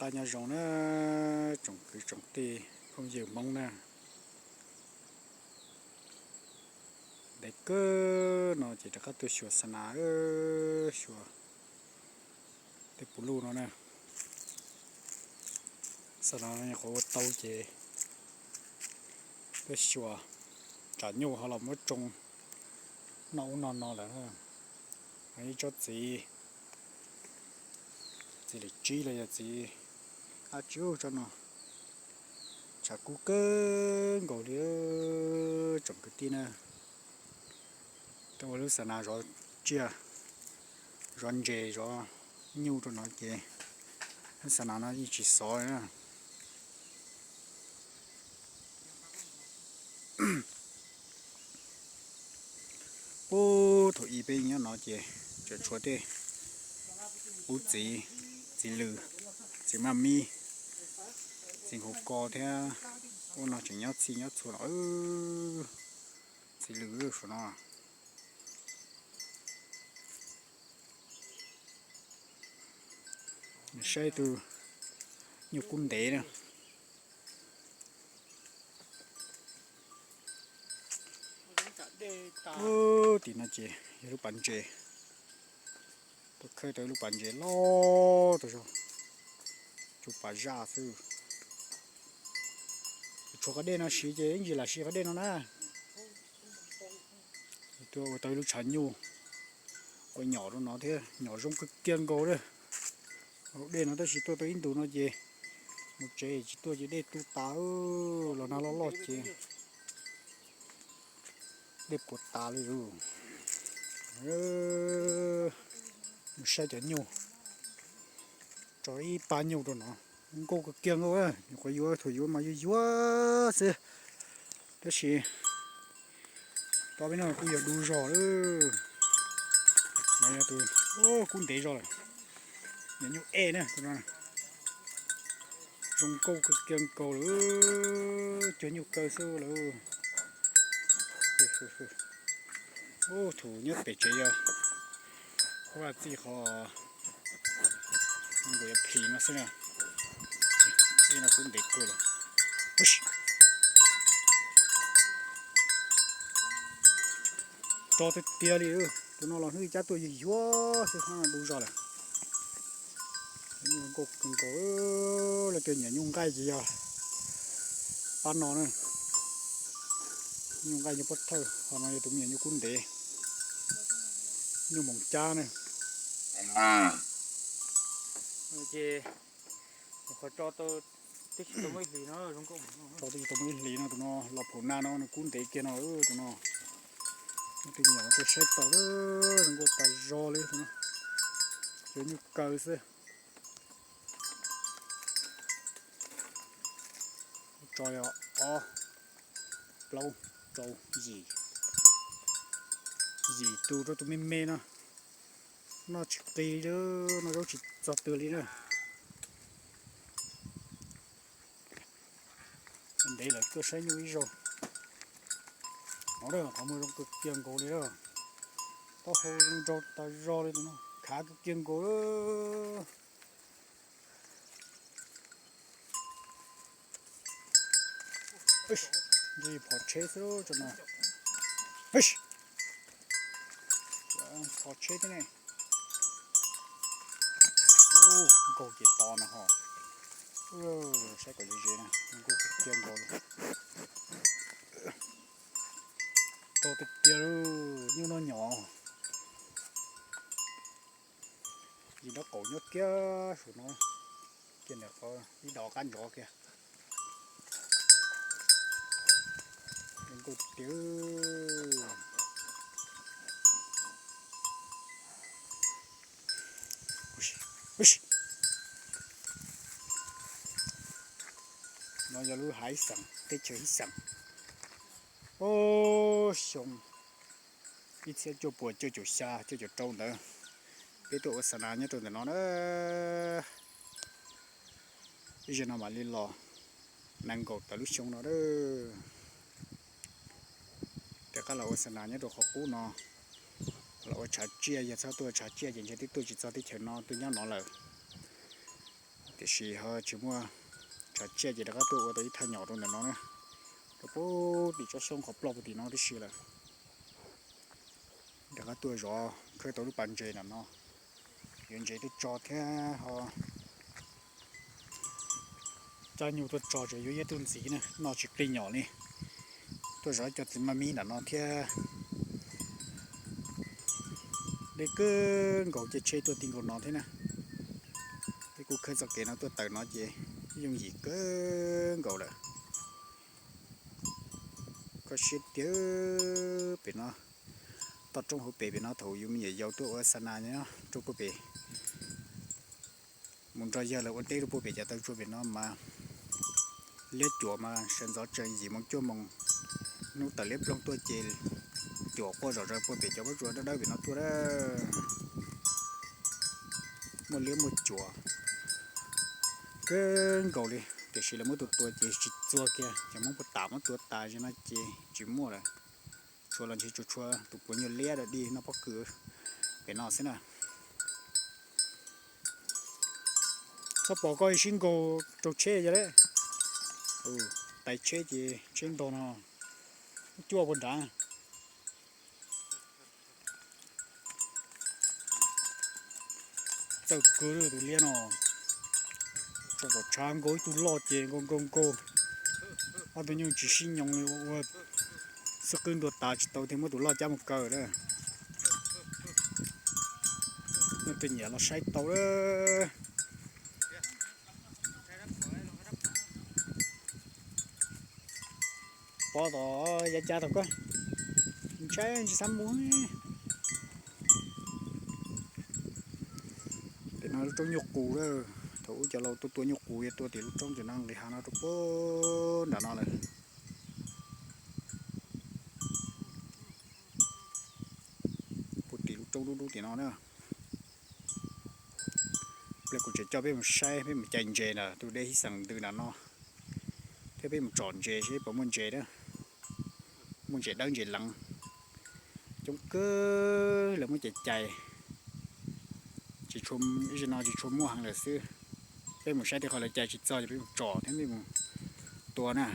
qab nyob zoo na, tsoom kwv tsoom tij phooj ywg Hmoob na. Ntev kawg no ces rov qab tuaj xyuas xa nas, xyuas tej puv luj no na. Xa nas nyuam qhuav ua tau ces tuaj xyuas tsam nyuj ho los muab tsoo noj ub no no lawm. Ib tsob txiv, txiv lwm tsib los yog txiv ab tsi ub tsob no, tshav kub kawg nkaus li tsoom kwv tij na. Tuaj ua lub xa nas zov tsiaj, zov ntses zov nyuj rau no ces lub xa nas no yeej tsis xov li na. Puag thaum ub peb nyob no ces tseem tshuav tej qub txiv, txiv lws, txiv maj mib, txiv nkaus ko thiab. Ub no tseem nyob txhij nyob txhua los txiv lws saum no. Saib tus nyuj kub ntev na. Tim no ces yog lub pas ntses, tuaj khawb tau ib lub pas ntses loj tas zog, tshuav pas zaj xwb. Tshuav qhov dej no siv ces ib ntsis lam siv qhov dej no na. Tuaj ua tau ib lub tshav nyuj ua nyom rau no thiab, nyom zoo kawg kiag nkaus li. Haus dej no tab sis tuaj tau ib ntus no ces mus tsev tsis tuaj ces dej tu tas, los nag loj loj ces dej puas tas li. Mus saib cov nyuj, tso ib pab nyuj rau no, nkauj kawg kiag nkaus, nyuam qhuav yuav thaum yuav mas yuag yuag xwb, tab sis tau peb no kuj yog du zog lawm. No yog tus kub ntev zog lawm, nyuam nyuj ej na, zoo nkauj kawg kiag nkaus lawm, cuag nyuj kaw xwb lawm. Ub, thaum nyob pem tsev yog ua txij qhov nkaus yuav phim no xwb na. Ej no kub ntev kawg lawm. Rog tiag tiag li, tus no los hnub ib cab tuaj yuag yuag xwb, du zog lawm. Nyuj nkauj kawg nkaus, lawv tias nyiam nyuj nqaij ces yog pab no na. Nyuj nqaij nyuj pob thawj, ho no yog tus me nyuam nyuj kub ntev, nyuj moos cab na. Ces qhov tso tau twb tsis tau muaj ib hlis no, tso twb tsis tau muaj ib hlis no, tus no los phaum na no nws kub ntev kiag no, tus no. Tus nyuam no saib tau, zoo nkauj tas zog li tus no, cov nyuj kaw xwb. Tso yog ob, plaub, rau, yim, yim tus rau tus me me no. Noj tsis qis li, noj zaub tsis txog twg li na. Ntev lawm tuaj saib nyuj ib zaug. No qhov muag zoo kawg kiag nkaus li na. Taub hau zoo nraug tas zog li tus no, khav kawg kiag nkaus. Ntshe phom tsheb xwb tso no. Phom tsheb thiab ne. Nkaug ces to no ho. Saib kom ze ze na, nkaug kiag nkaus li. Rog tiag tiag li, nyuj noj nyom. Yim nraub qaum nyob kiag saum no, kiag ntawm qhov ib dos qab ntsov kiag. Zoo nkauj tiag. No yog lub hav ib xeem, teb chaws ib xeem. Ub, xyoo ib txhiab cuaj puas cuaj caum xya cuaj caum rau ntawd, peb tuaj ua xa nas nyob rau ntawm no na. Ib zaug no mam li los nees nkaum tawm lub xyoo no a. Rov qab los ua xa nas nyob rau qhov qub no, los ua tshav tsiaj, yog txhob tuaj ua tshav tsiaj ces ntshe twb tuaj tsis txog teb chaws no, tuaj nyob no lawm. Tiam sis ho tsis muaj tshav tsiaj ces rov qab tuaj ua tau ib thaj nyom rau ntawm no na, rau puag tim tsob xyoob qhov ploj puag tim no tib si lawm. Rov qab tuaj zov khawb tau lub pas ntses ntawm no, yuav ntses tuaj tso thiab ho cab nyuj tuaj tso, tseem yuav ib tug ntxiv na, noj tsis qi nyom li. Tuaj zov cov txiv maj mib ntawm no thiab. Deb kawg nkaus, caij tsheb tuaj ti nkaus no thiab na. Thiab kuv khawb txoj kev no tuaj tawm no ces yooj yim kawg nkaus lawm. Koj siab tiag pem no, toj roob hauv pes pem no thaum yus me nyuam yaus tuaj ua xa nas nyob rau puag pem, mus nrog yawg lawv ua teb rau puag pem cov taw tsua pem no mas liab cuam mas sawv ntxov tsees yim moo cuaj moo, hnub tawm liab ploog tuaj ces cuam quaj zom zaws puag pem cov pob tsuas dawb dawb pem no tuaj a. Muaj liab muaj cuam kawg nkaus li, tiam sis lawv muab tua tua ces tsis txuag kiag, cov Hmoob puag ta muab tua tas zog no ces tsis muaj lawm. Tshuav los ntshe tsuas tshuav tus puav nyuag liab dog dig noj pob kws pem no xwb na. Txhob pom koj sib nkaug rau tsheb yog le. Tais tsheb ces tsheb ntog no cuaj puag nrad. Txawj kawg tus liab no, tso tom tshav nkaug ib tug loj ces nkaug nkaug nkaug. Ob tug nyuj tsis sib nyoos li ua xwb, qwb ntua tas tsis tau thiaj muab tus loj cab mus kaw lawm. Leej twg nyiam los saib tau lawm. Pov tom yav cav tom koj, ntshai tsis xav mus. Pem no lub roob nyuj qus lawm, thaum ub cov laus tuaj tua nyuj qus yog tuaj tim lub roob tim no, nqis hav no rau puag nram no lawm. Puag tim lub roob dub dub tim no na. Pliag kuv tseem coj peb mus saib, peb mus cais ntses ntawm tus dej hib xeem ntws nram no, thiab peb mus tsom ntses seb puas muaj ntses na. Muaj ntses dawb ntses leev coob kawg, lawv muab cais cais, tsis tshua, ib zaug no tsis tshua muaj heev lawm xwb. Peb mus saib tej qhov lawv cais tsis txog ces peb mus tsom thiab peb mus tua na.